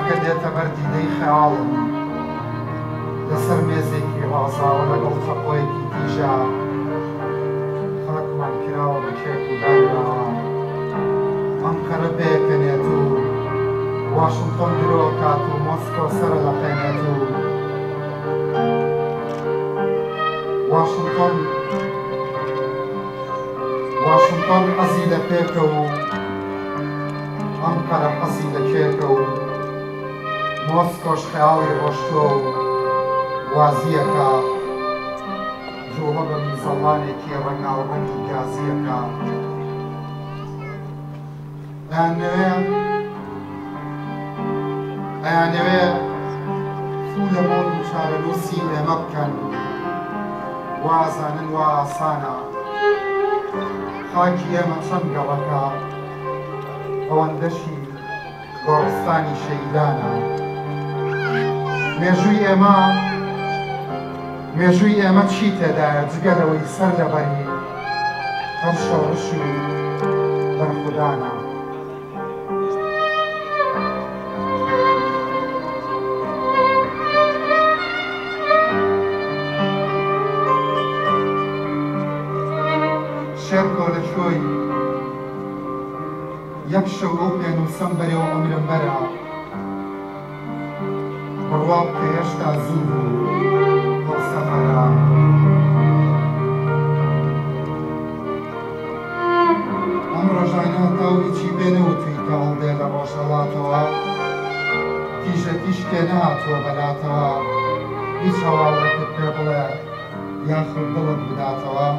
نامەکە دێتە بەر دیدەی خەیاڵم لەسەر مێزێکی ڕازاوە لەگەڵ چەقۆیەکی تیژە خاکمان کراوە بە کێک و دانراوە. ئەنقەرە پێکەنێت و واشنتۆن درۆ ئەکات و مۆسکۆ سەرەلەقێنێت و واشنتۆن واشنتۆن حەزی لە پێکە و ئەنقەرە حەزی لە کێکە و مۆسکۆش خەیاڵی ڕۆشتووە و وازییەکە جوڵە بە میزەڵانێکی ڕەنگاوڕەنگی گازییەکە. ئەیانەوێ ئەیانەوێ فوو لە مۆڵ و چارەنووسی ئێمە بکەن، وا ئەزانن وا ئاسانە. خاکی ئێمە چەند گەڕەکە، ئەوەندەشی گۆڕستانی شەهیدانە. مێژووی ئێمە مێژووی ئێمە چی تێدایە جگە لەوەی سەر لەبەری هەر شۆڕش و بەرخودانە. شێرکۆ لە کوێی؟ یەک شەو ئەو پێنووسەم بەرێ و عومرم بەرە. بڕوا بکە هێشتا زوو بوو ئەو سەفەرە. ئەم ڕۆژانە هەتاو هیچی پێ نەوتووی کە هەڵدێ لە ڕۆژهەڵاتەوە، تیژە تیشکێ نەهاتووە بەلاتەوە، هیچ هەواڵێکت پێ بڵێ یاخود دڵت بداتەوە.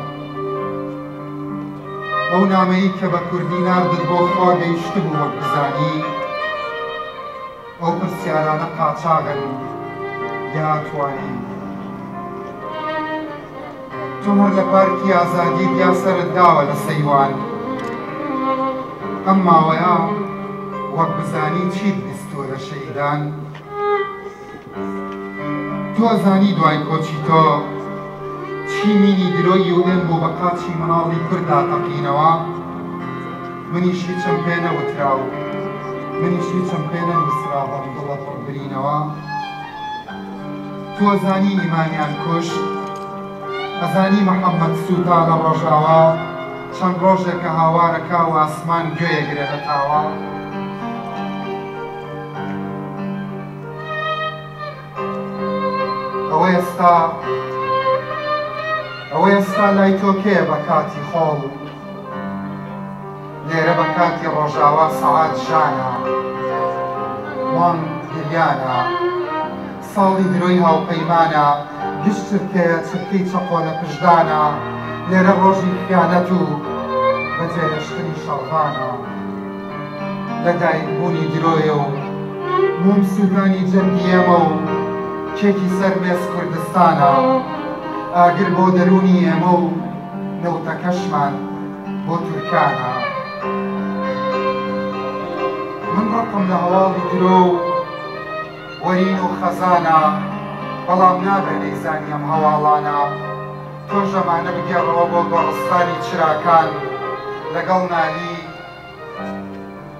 ئەو نامەی کە بە کوردی ناردت بۆ خوا گەیشتبوو وەک بزانی. ئەو پرسیارانە قاچاغن یا ئەتوانی تۆ هەر لە پارکی ئازادیت یا سەرت داوە لە سەیوان ئەم ماوەیە وەک بزانی چیت بیستووە لە شەهیدان تۆ ئەزانی دوای کۆچی تۆ چی مینی درۆی یوئێن بوو بە قاچی مناڵی کوردا تەقینەوە؟ منیش هیچم پێ نەوترا و منیش هیچم پێ نەنووسرا بەم دڵە پڕ برینەوە. تۆ ئەزانی ئیمانیان کوشت؟ ئەزانی محەمەد سووتا لە ڕۆژاوا چەند ڕۆژێکە هاوارەکا و ئاسمان گوێیەگرێ هەتاوە؟ ئەوە ئێستا ئەوە ئێستا لای تۆ کێیە بە کاتی خۆڵ لێرە بە کاتی ڕۆژاوا سەعات ژانە مانگ گریانە ساڵی درۆی هاوپەیمانە گشت چرکەیە چرکەی چەقۆ لە پشتدانە لێرە ڕۆژی خیانەت و بەجێهێشتنی شەڕڤانە. لە دایک بوونی درۆیە و موم سووتانی جەرگی ئێمە و کێکی سەر مێز کوردستانە ئاگر بۆ دەروونی ئێمە و نەوتەکەشمان بۆ تورکانە من ڕقم لە هەواڵی درۆ و وەرین و خەزانە بەڵام نابێ نەیزانی ئەم هەواڵانە تۆش ئەمانە بگێڕەوە بۆ گۆڕستانی چراکان لەگەڵ نالی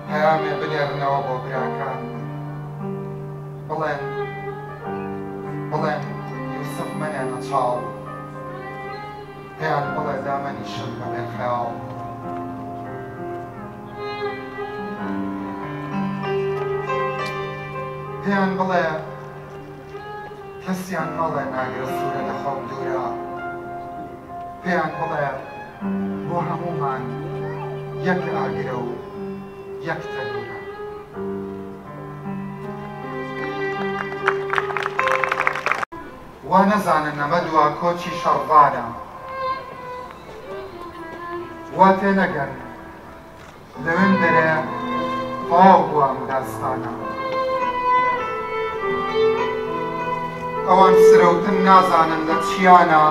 پەیامێ بنێرنەوە بۆ براکان بڵێن بڵێن یوسف مەنێنە چاڵ پێیان بڵێ دامەنیشن بە بێ خەیاڵ. پێیان بڵێ کەسیان مەڵێ ناگرە سوورە لە خۆم دوورە پێیان بڵێ بۆ هەموومان یەک ئاگرە و یەک تەنورە. وا نەزانن ئەمە دوا کۆچی شەڕڤانە. وا تێنەگەن لەوێندەرێ تەواو بووە ئەم داستانە. ئەوان سرەوتن نازانن لە چیانە،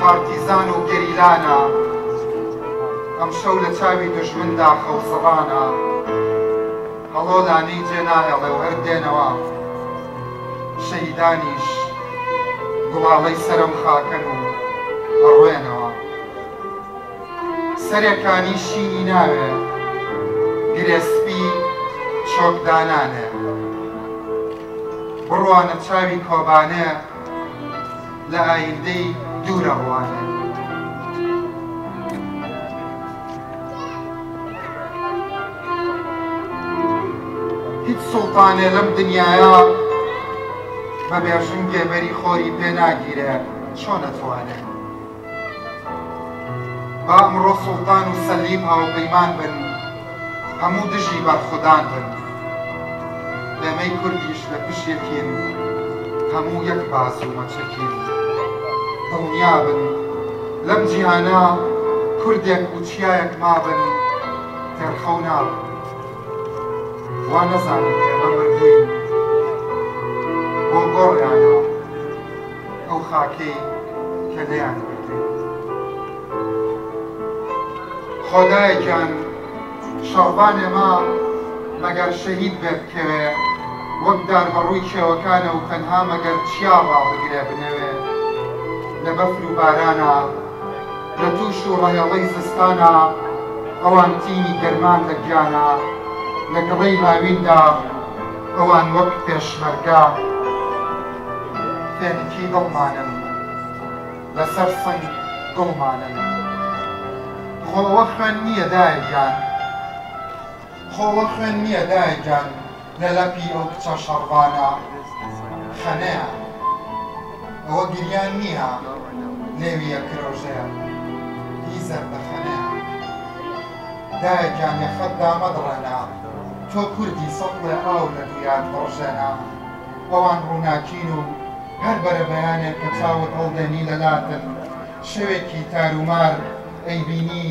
پارتیزان و گەریلانە، ئەمشەو لە چاوی دوژمندا خەوزڕانە، هەڵۆ لانەی جێ ناهێڵێ و هەر دێنەوە، شەهیدانیش گوڵاڵەی سەر ئەم خاکەن و ئەڕوێنەوە. سەرێکانی شینی ناوێ، گرێ سپی چۆک دانانێ. بڕوانە چاوی کۆبانێ لە ئایندەی دوورە ڕوانێ. هیچ سوڵتانێ لەم دنیایە بە بێژنگێ بەری خۆری پێ ناگیرێ چۆن ئەتوانێ؟ با ئەمڕۆ سوڵتان و سەلیب هاوپەیمان بن، هەموو دژی بەرخودان بن. ئێمەی کوردیش لە پشت یەکین، هەموو یەک بازوو مەچەکین. دڵنیابن لەم جیهانە کوردێک و چیایەک مابن تێرخەو نابن. وا نەزانن ئێمە مردووین بۆ گۆڕیانە. ئەو خاکەی کە لێیان بردووین. خۆدایە گیان شەڕڤانێ ما مەگەر شەهید بێ بکەوێ وەک دار بەڕووی کێوەکانە و تەنها مەگەر چیا ڕابگرێ بنەوێ لە بەفر و بارانا لە تووش و ڕەهێڵەی زستانا ئەوان تینی گەرمان لە گیانا لە گڕەی هاویندا ئەوان وەک پێشمەرگە فێنکی دڵمانن لەسەر سنگ گوڵمانن خۆ ئەوە خوێن نییە دایە گیان خۆ ئەوە خوێن نییە دایە گیان لە لەپی ئەو کچە شەڕڤانە خەنەیە ئەوە گریان نییە لێویە کرۆژەیە هی زەردەخەنەیە دایە گیان یەخەت دامەدڕێنە تۆ کوردی سەتڵێ ئاو لە دویات بڕژێنە ئەوان ڕووناکین و هەر بەرەبەیانێک کە چاوت هەڵدێنی لە لاتن شەوێکی تارومار ئەیبینی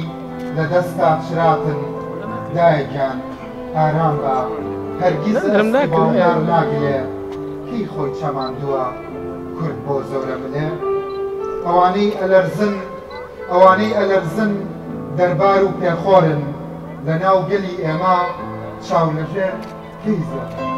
لە دەستا چراتن دایە گیان ئارام بە هەرگیز ئەسپی باڵدار ناگلێ کەی خۆی چەماندووە کورد بۆ زۆرە ملێ ئەوانەی ئەلەرزن ئەوانەی ئەلەرزن دەربار و پێخۆرن لە ناو گەلی ئێمە چاو لە ژێر کەی زۆرن.